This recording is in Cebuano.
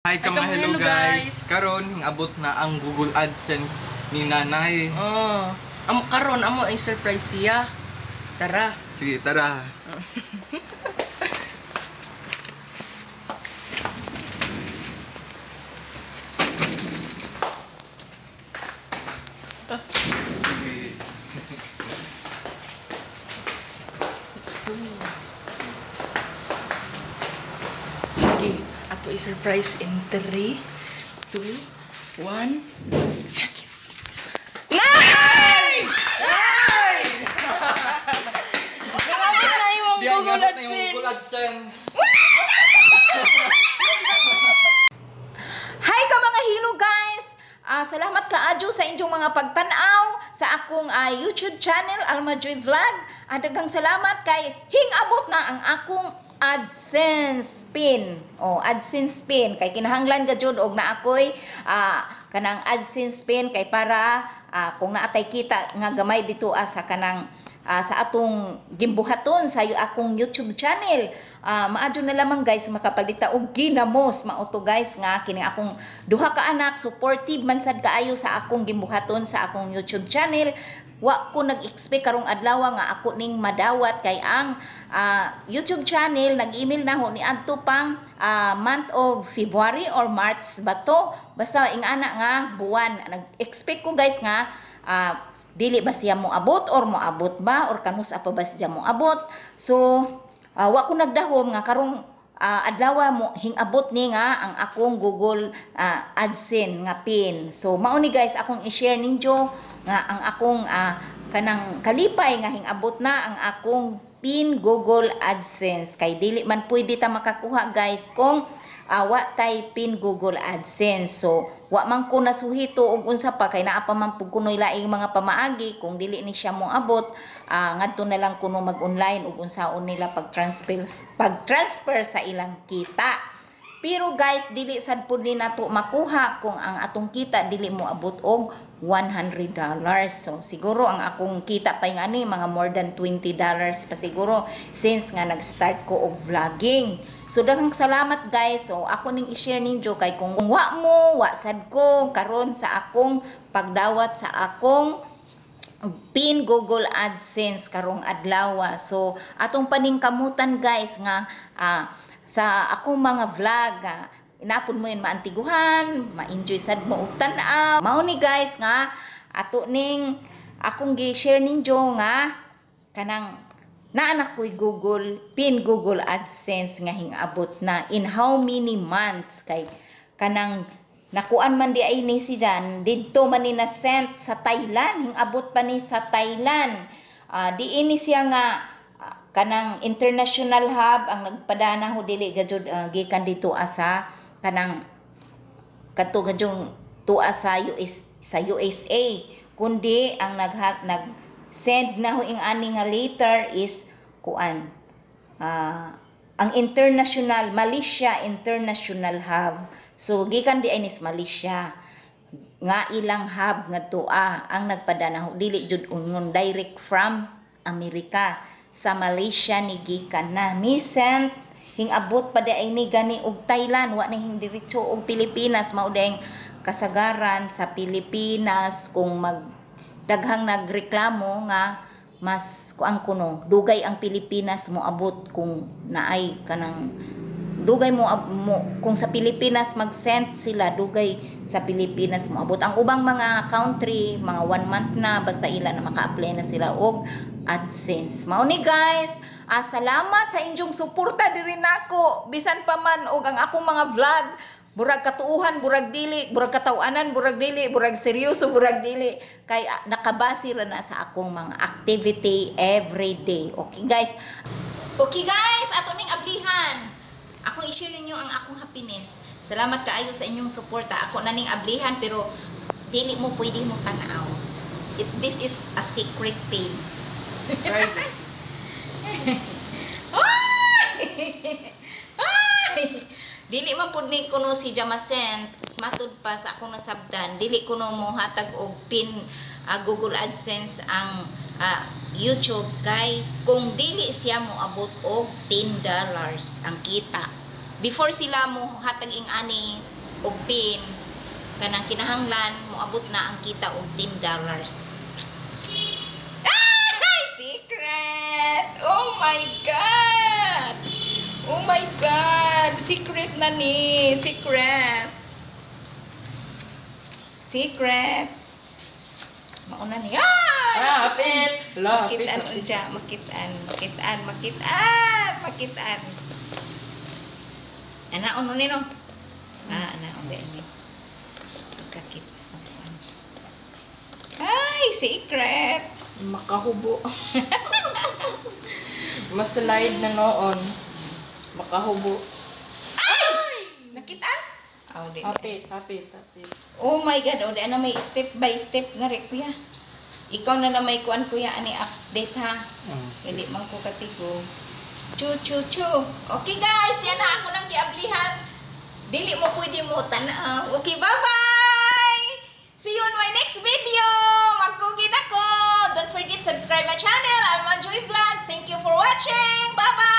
Hi Hi, ka hello hello guys. guys. Karon hingabot na ang Google AdSense ni Nanay. Oh, amo karon amo ay surprise siya. Tara. Sige, tara. Sige. Let's go. Sige, ato i-surprise in 3, 2, 1. Check it. Nay! Nay! Nangabot na imong Di, Google hingabot na yung AdSense. Google AdSense. Hi ka mga hilo guys! Salamat kaadyo sa inyong mga pagtan-aw sa akong YouTube channel Alma Joy Vlog. Daghang salamat kay hingabot na ang akong AdSense pin. Oh, AdSense pin kay kinahanglan ga jud og na akoy kanang AdSense pin kay para kung naatay kita nga gamay dito sa kanang sa atong gimbuhaton sa akong YouTube channel. Maadyo na lamang guys makapalita og ginamos mao to guys nga kini akong duha ka anak supportive man sad kaayo sa akong gimbuhaton sa akong YouTube channel. Wa ko nag-expect karong adlaw nga ako ning madawat kay ang YouTube channel nag-email na ho ni adto pang month of February or March ba to, basta ingana nga buwan. Nag-expect ko guys nga dili ba siya moabot or moabot ba or kanus pa ba siya moabot. So wa ko nagdahom nga karong adlaw mo hingabot ni nga ang akong Google AdSense nga pin. So mao ni guys akong i-share ninyo nga ang akong kanang kalipay nga hingabot na ang akong pin Google AdSense kay dili man pwede ta makakuha guys kung wa tay pin Google AdSense. So wa man ko nasuhito og unsa pa kay naa pa man pud kunoy laing mga pamaagi kung dili ni siya moabot, ngadto na lang kuno mag-online ug unsaon nila pag-transfer sa ilang kita. Pero guys, dili sad pud ni nato makuha kung ang atong kita dili mo abot og $100. So siguro ang akong kita pa yung ani mga more than $20 pa siguro since nga nag-start ko og vlogging. So daghang salamat guys. So ako ning i-share ninyo kay kung wa mo, wa sad ko karon sa akong pagdawat sa akong pin Google AdSense karong adlaw. So atong paningkamutan guys nga sa akong mga vlog, inapon mo yun maantiguhan, ma-enjoy sad mo og tan-aw. Mao ni guys nga ato ning akong gi-share ninyo nga kanang naanak ko'y Google pin Google AdSense nga hingabot na in how many months kay kanang nakuan man di ay ni si Jan didto man ni na sent sa Thailand, hingabot pa ni sa Thailand. Di ini siya nga kanang international hub ang nagpadana ho, dili gajud gikan dito asa kanang kadto gadyong tuwa sa US, sa USA, kundi ang nag nag send na ho ing ani nga later is kuan ang international Malaysia International Hub. So gikan di ay nis Malaysia nga ilang hub nga tuwa ang nagpadana ho, dili jud ungon direct from Amerika. Sa Malaysia ni gikan na mi sent, hingabot pa di ay ni gani og Thailand, wa na hing diretso og Pilipinas. Mao dayng kasagaran sa Pilipinas kung mag daghang nagreklamo nga mas kuang kuno dugay ang Pilipinas mo abot kung naay kanang dugay mo, mo kung sa Pilipinas mag-send sila, dugay sa Pilipinas mo abot. Ang ubang mga country mga 1 month na basta ila na maka-apply na sila og AdSense. Mao ni guys, salamat sa inyong suporta diri nako bisan pa man og ang akong mga vlog burag katuuhan, burag dili, burag katawanan, burag dili, burag seryoso, burag dili kay nakabase ra na sa akong mga activity every day. Okay guys. Okay guys, ato ning ablihan. Akong i-share ninyo ang akong happiness. Salamat kaayo sa inyong suporta. Ako na ning ablihan pero dili mo pwede mo tan-aw. This is a secret pin. Privacy. Ay! Ay! Dili man pud ni kuno si Jamasent matud pa sa akong nasabtan, dili kuno mo hatag og pin Google AdSense ang YouTube kay kung dili siya mo abot og $10 ang kita. Before sila mo hatag ing ani og pin kanang kinahanglan moabot na ang kita og $10. Ay, secret! Oh my God! Oh my God! Secret na ni! Secret! Secret! Mauna ni. Ah! Ah, hapit! Hala, hapit. Makitaan unja, makitaan, makitaan, makitaan, makitaan. Ana ono ni no? Ah, ana on ni. Pagkakit. Ay, secret. Makahubo. Mas slide na noon. Makahubo. Nakitaan? Aw, di. Hapit, hapit, hapit. Oh my God, oh, di ana may step by step nga rin, kuya. Ikaw na lang may kuan, kuya, ani update ha. Hindi man ko katigo. Chu chu chu. Okay guys, yan na ako nang giablihan. Dili mo pwede mo tanaw. Okay, bye-bye! See you on my next video! Magkugin ako! Don't forget subscribe my channel, Alma Joy Vlog. Thank you for watching! Bye-bye!